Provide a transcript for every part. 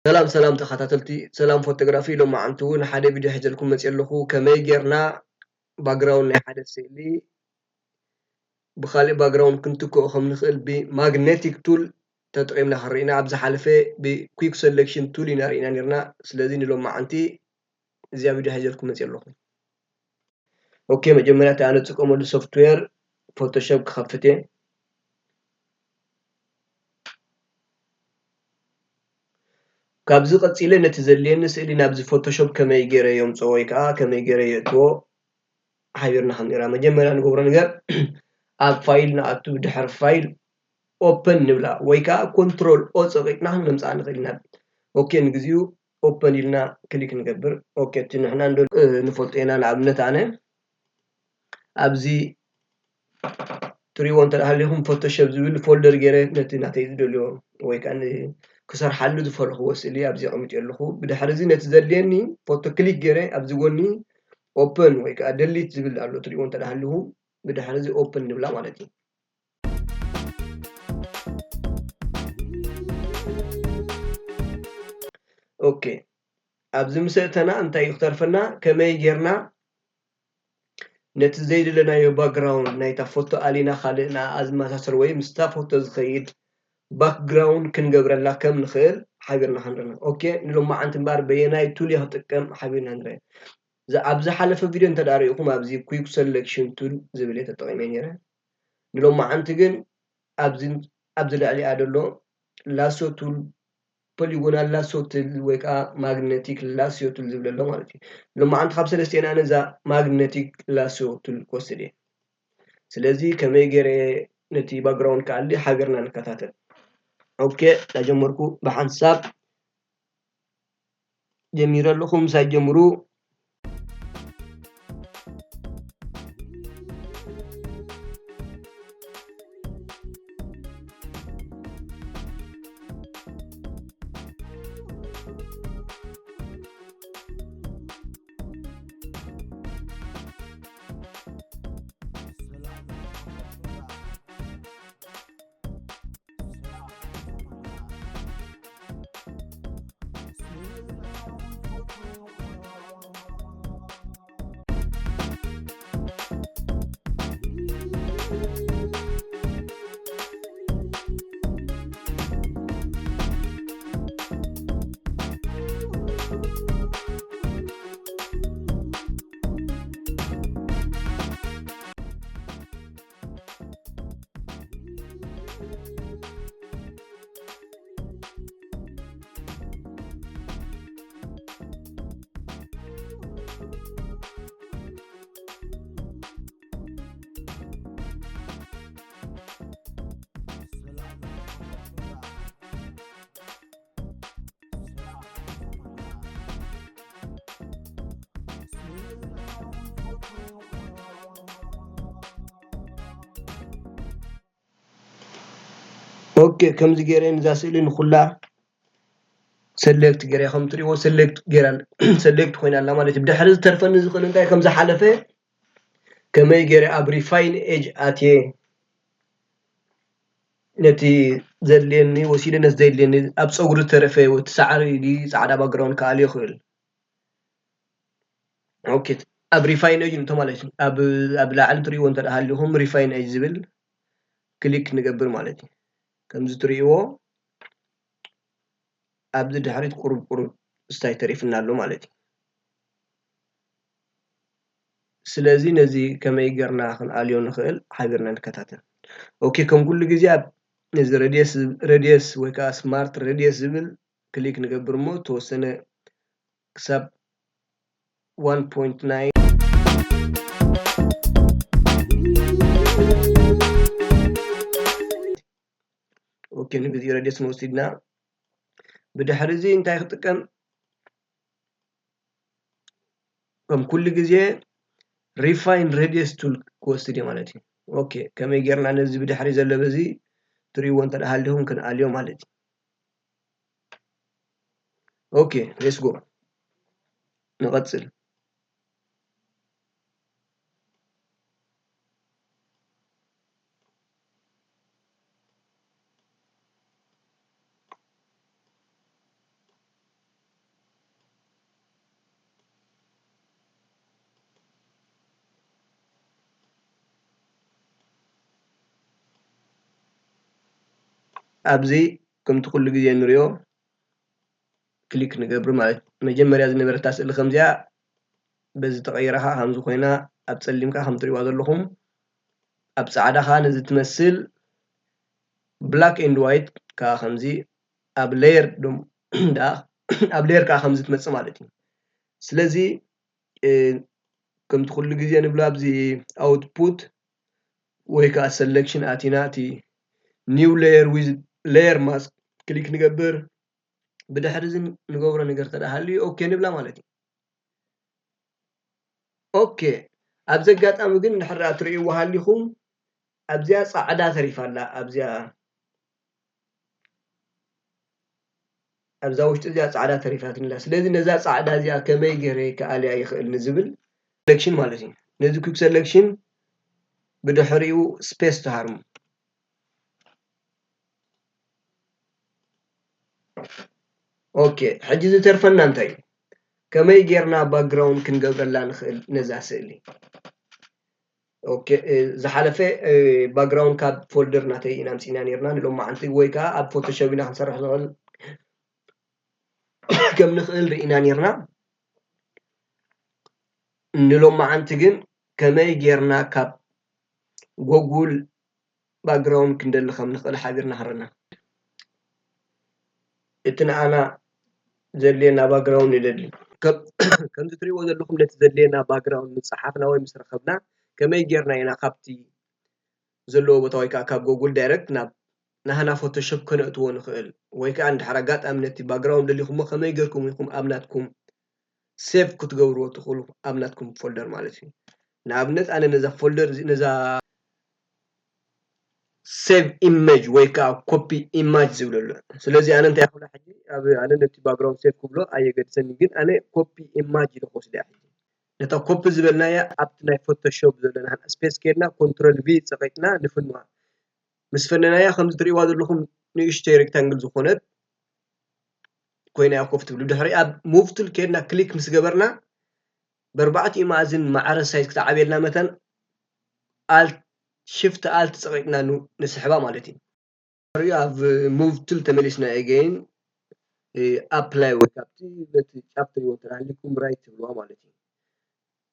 ሰላም ሰላም ተኸታተልቲ ሰላም ፎቶግራፊ፣ ሎማዓንቲ እውን ሓደ ቪድዮ ሒዘልኩም መፅየ ኣለኹ። ከመይ ጌርና ባክግራውንድ ናይ ሓደ ስእሊ ብኻሊእ ባክግራውንድ ክንትክኦ ከም ንኽእል ብማግኔቲክ ቱል ተጠቒምና ክንርኢና። ኣብ ዝሓለፈ ብኩክ ሰሌክሽን ቱል ኢና ርኢና ነርና። ስለዚ ንሎማዓንቲ እዚኣ ቪድዮ ሒዘልኩም መፅየ ኣለኹ። ኦኬ፣ መጀመርያ እቲ ኣነ ዝጥቀመሉ ሶፍትዌር ፎቶሾፕ ክኸፍት እየ። ካብዚ ቀፂለ ነቲ ዘድልየኒ ስእሊ ናብዚ ፎቶሾፕ ከመይ ገይረ የምፅኦ ወይ ከዓ ከመይ ገይረ የእትዎ ሓቢርና ከም ነራ። መጀመርያ ንገብሮ ነገር ኣብ ፋይል ንኣቱ፣ ብድሕሪ ፋይል ኦፐን ንብላ ወይ ከዓ ኮንትሮል ኦ ፀቂጥና ክነምፅኣ ንኽእል ኢና። ኦኬ፣ ንግዚኡ ኦፐን ኢልና ክሊክ ንገብር። ኦኬ፣ እቲ ንሕና እንዶ ንፈልጦ ኢና። ንኣብነት ኣነ ኣብዚ ትሪእዎ እንተ ሃሊኹም ፎቶሾፕ ዝብል ፎልደር ገይረ ነቲ ናተይ ዝደልዮ ወይ ከዓ ክሰርሓሉ ዝፈለኽዎ ስእሊ ኣብዚ ኣቐሚጡ ኣለኹ። ብድሕሪ እዚ ነቲ ዘድልየኒ ፎቶ ክሊክ ገይረ ኣብዚ ጎኒ ኦፐን ወይ ከዓ ደሊት ዝብል ኣሎ ትሪእዎ እንተ ሃሊኹም ብድሕሪ እዚ ኦፕን ንብላ ማለት እዩ። ኦኬ፣ ኣብዚ ምስ ኣእተና እንታይ እዩ ክተርፈና? ከመይ ጌርና ነቲ ዘይደለናዮ ባክግራውንድ ናይታ ፎቶ ኣሊና ካልእ ንኣ ዝመሳሰል ወይ ምስታ ፎቶ ዝኸይድ ባክግራውንድ ክንገብረላ ከም ንኽእል ሓቢርና ክንርኢ። ኦኬ፣ ንሎማዓንቲ እምበኣር በየናይ ቱል እየ ክጥቀም ሓቢርና ንርኢ። ኣብ ዝሓለፈ ቪድዮ እንተ ደኣ ርኢኹም ኣብዚ ኩክ ሰሌክሽን ቱል ዝብል እየ ተጠቒመ ነይረ። ንሎማዓንቲ ግን ኣብዚ ኣብዚ ልዕሊኣ ዘሎ ላሶ ቱል፣ ፖሊጎናል ላሶ ቱል ወይ ከዓ ማግነቲክ ላሶ ቱል ዝብል ኣሎ ማለት እዩ። ሎማዓንቲ ካብ ሰለስቲኤን ኣነ እዛ ማግነቲክ ላሶ ቱል ክወስድ እየ። ስለዚ ከመይ ገይረ ነቲ ባክግራውንድ ክኣሊ ሓቢርና ንከታተል። ኦኬ፣ እንዳጀመርኩ ብሓንሳብ ጀሚረ ኣለኹ። ምሳይ ጀምሩ። ኦኬ፣ ከምዚ ገይረ ንዛ ስእሊ ንኹላ ሰሌክት ገይረ፣ ከም ትሪእዎ ሰሌክት ገይራ፣ ሰሌክት ኮይና ኣላ ማለት እዩ። ብድሕሪ ዝተርፈኒ ዝኽእል እንታይ ከም ዝሓለፈ፣ ከመይ ገይረ ኣብ ሪፋይን ኤጅ ኣትየ ነቲ ዘድልየኒ ወሲደ፣ ነቲ ዘድልየኒ ኣብ ፀጉሪ ዝተረፈ እቲ ሳዕሪ ድዩ ፃዕዳ ባክግራውንድ ክኣልዮ ይኽእል። ኦኬ፣ ኣብ ሪፋይን ኤጅ ንእቶ ማለት እዩ። ኣብ ኣብ ላዕሊ ትሪእዎ እንተ ደኣ ሃሊኹም ሪፋይን ኤጅ ዝብል ክሊክ ንገብር ማለት እዩ። ከምዚ ትሪእዎ ኣብዚ ድሕሪት ቁሩብ ቁሩብ ስታይ ተሪፍና ኣሎ ማለት እዩ። ስለዚ ነዚ ከመይ ጌርና ክንኣልዮ ንኽእል ሓቢርና ንከታተል። ኦኬ፣ ከም ኩሉ ግዜ ኣብ ነዚ ረድየስ ረድየስ ወይ ከዓ ስማርት ረድየስ ዝብል ክሊክ ንገብር እሞ ተወሰነ ክሳብ ዋን ፖይንት ናይን። ኦኬ፣ ንግዜ ረድየስ ወሲድና ብድሕሪ እዚ እንታይ ክጥቀም? ከም ኩሉ ግዜ ሪፋይን ረድየስ ቱል ክወስድ እየ ማለት እዩ። ኦኬ፣ ከመይ ጌርና ነዚ ብድሕሪ ዘሎ በዚ ትርእይዎ እንተ ደኣ ሃሊኹም ክንኣልዮ ማለት እዩ። ኦኬ፣ ሌትስ ጎ። ንቐጽል። ኣብዚ ከምቲ ኩሉ ግዜ ንሪኦ ክሊክ ንገብር ማለት እዩ። መጀመርያ ዝነበረታ ስእሊ ከምዚኣ በዚ ተቐይራ ከዓ ከምዚ ኮይና ኣብ ፀሊም ከዓ ከም ትሪእዋ ዘለኹም ኣብ ፃዕዳ ከዓ ነዚ ትመስል black and white ከዓ ከምዚ ኣብ layer ደም- ደኣ ኣብ layer ከዓ ከምዚ ትመፅእ ማለት እዩ። ስለዚ እ፣ ከምቲ ኩሉ ግዜ ንብሎ ኣብዚ output ወይ ከዓ selection ኣቲና እቲ new layer with layer mask ክሊክ ንገብር። ብድሕሪ እዚ ንገብሮ ነገር ተደኣ ሃልዩ ኦኬ ንብላ ማለት እዩ። ኦኬ ኣብዚ ኣጋጣሚ ግን እንድሕር ደኣ ትርእይዎ ሃሊኹም ኣብዚኣ ፃዕዳ ተሪፋ ኣላ ኣብዚኣ ኣብዛ ውሽጢ እዚኣ ፃዕዳ ተሪፋትኒ ኣላ። ስለዚ ነዛ ፃዕዳ እዚኣ ከመይ ገይረ ክኣልያ ይኽእል ንዝብል selection ማለት እዩ። ነዚ quick selection ብድሕሪኡ space ትሃርሙ። ኦኬ ሕጂ ዝተርፈና እንታይ እዩ? ከመይ ጌርና background ክንገብረላ ንኽእል ነዛ ስእሊ? ኦኬ ዝሓለፈ background ካብ folder ናተይ ኢና ኣምፂእና ኔርና ንሎማዓንቲ ወይ ከዓ ኣብ Photoshop ኢና ክንሰርሕ ንኽእል ከም ንኽእል ርኢና ኔርና። ንሎማዓንቲ ግን ከመይ ጌርና ካብ Google background ክንደሊ ከም ንኽእል ሓቢርና ክንርና። እቲ ንኣና ዘድልየና background ንደሊ። ከም- ከምዚ ትሪእዎ ዘለኹም ነቲ ዘድልየና background ምስ ፀሓፍና ወይ ምስ ረኸብና ከመይ ጌርና ኢና ካብቲ ዘለዎ ቦታ ወይ ከዓ ካብ Google direct ናብ ናህና Photoshop ከነእትዎ ንኽእል ወይ ከዓ እንድሕር ኣጋጣሚ ነቲ background ደሊኹሞ ከመይ ጌርኩም ኢኹም ኣብ ናትኩም save ክትገብርዎ ትኽእሉ ኣብ ናትኩም folder ማለት እዩ። ንኣብነት ኣነ ነዛ folder እዚ- ነዛ save image ወይ ከዓ copy image ዝብል ኣሎ። ስለዚ ኣነ እንታይ ክብላ ሕጂ ኣብ ኣነ ነቲ background save ክብሎ ኣየገድሰኒ፣ ግን ኣነ copy image ኢለ ክወስዳ ሕጂ ነታ copy ዝበልናያ ኣብቲ ናይ Photoshop ዘለና space ከድና control V ፀቂጥና ንፍንዋ። ምስ ፈነናያ ከምዚ ትሪእዋ ዘለኹም ንእሽተይ rectangle ዝኾነት ኮይና እያ ኮፍ ትብል። ድሕሪ ኣብ move tool ከድና ክሊክ ምስ ገበርና ብኣርባዕቲኡ መኣዝን ማዕረ size ክትዓብየልና መተን alt shift alt ፀቂጥና ን- ንስሕባ ማለት እዩ። ድሕሪኡ ኣብ move tool ተመሊስና again apply ወይ ካብቲ ነቲ ጫፍ ትሪእዎ እንተሃሊኩም right ትብልዋ ማለት እዩ።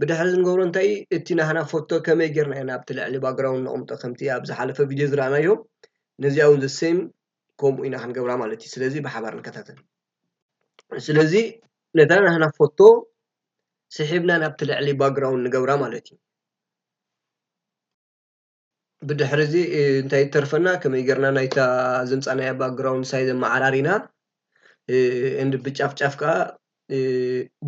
ብድሕሪ እዚ ንገብሮ እንታይ እዩ? እቲ ናህና ፎቶ ከመይ ጌርና ኢና ኣብቲ ልዕሊ background ነቕምጦ ከምቲ ኣብ ዝሓለፈ ቪድዮ ዝረኣናዮ ነዚኣ እውን the same ከምኡ ኢና ክንገብራ ማለት እዩ። ስለዚ ብሓባር ንከታተል። ስለዚ ነታ ናህና ፎቶ ስሒብና ናብቲ ልዕሊ background ንገብራ ማለት እዩ። ብድሕሪ እዚ እንታይ ይተርፈና? ከመይ ጌርና ናይታ ዘምፃናያ background size ኣመዓራሪና and ብጫፍ ጫፍ ከዓ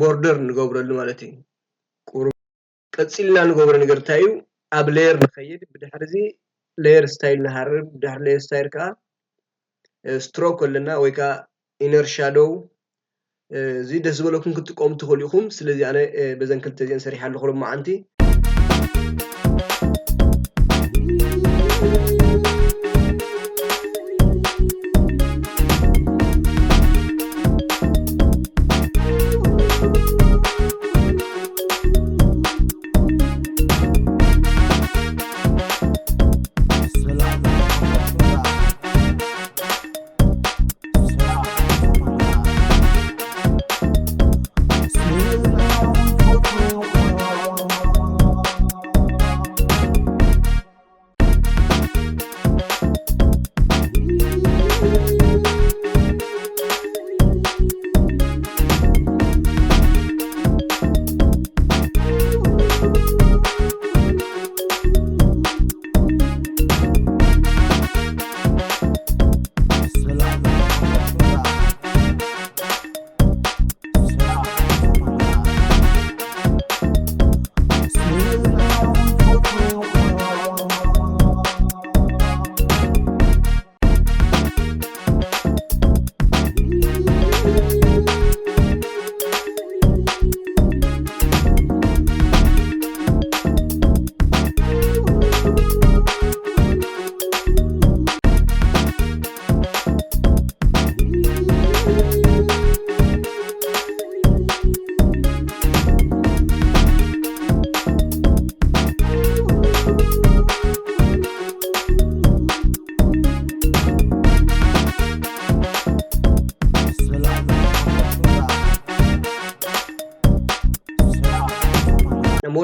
border ንገብረሉ ማለት እዩ። ቁሩብ ቀፂልና ንገብሮ ነገር እንታይ እዩ? ኣብ layer ንኸይድ። ብድሕሪ እዚ layer style ንሃርም። ብድሕሪ layer style ከዓ stroke ኣለና ወይ ከዓ inner shadow እዚ ደስ ዝበለኩም ክትጥቀሙ ትኽእሉ ኢኹም። ስለዚ ኣነ በዘን ክልተ እዚአን ሰሪሐ ኣለኹ ሎማዓንቲ።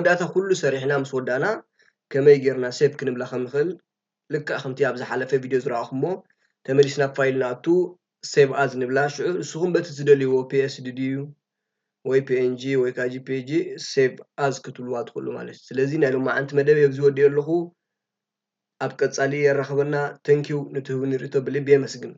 ዳታ ኩሉ ሰሪሕና ምስ ወዳእና ከመይ ጌርና ሴቭ ክንብላ ከም ንኽእል ልክዕ ከምቲ ኣብ ዝሓለፈ ቪድዮ ዝረኣኹሞ ተመሊስና ፋይል ንኣቱ ሴቭ ኣዝ ንብላ። ሽዑ ንስኹም በቲ ትደልይዎ ፒ ኤስ ዲ ድዩ ወይ ፒ ኤን ጂ ወይ ከዓ ጂ ፒ ጂ ሴቭ ኣዝ ክትብልዋ ትኽእሉ ማለት እዩ። ስለዚ ናይ ሎማዓንቲ መደብ ኣብዚ ወዲኦ ኣለኹ። ኣብ ቀጻሊ የራኽበና። ተንኪው ንትህቡኒ ርእይቶ ብልቢ የመስግን።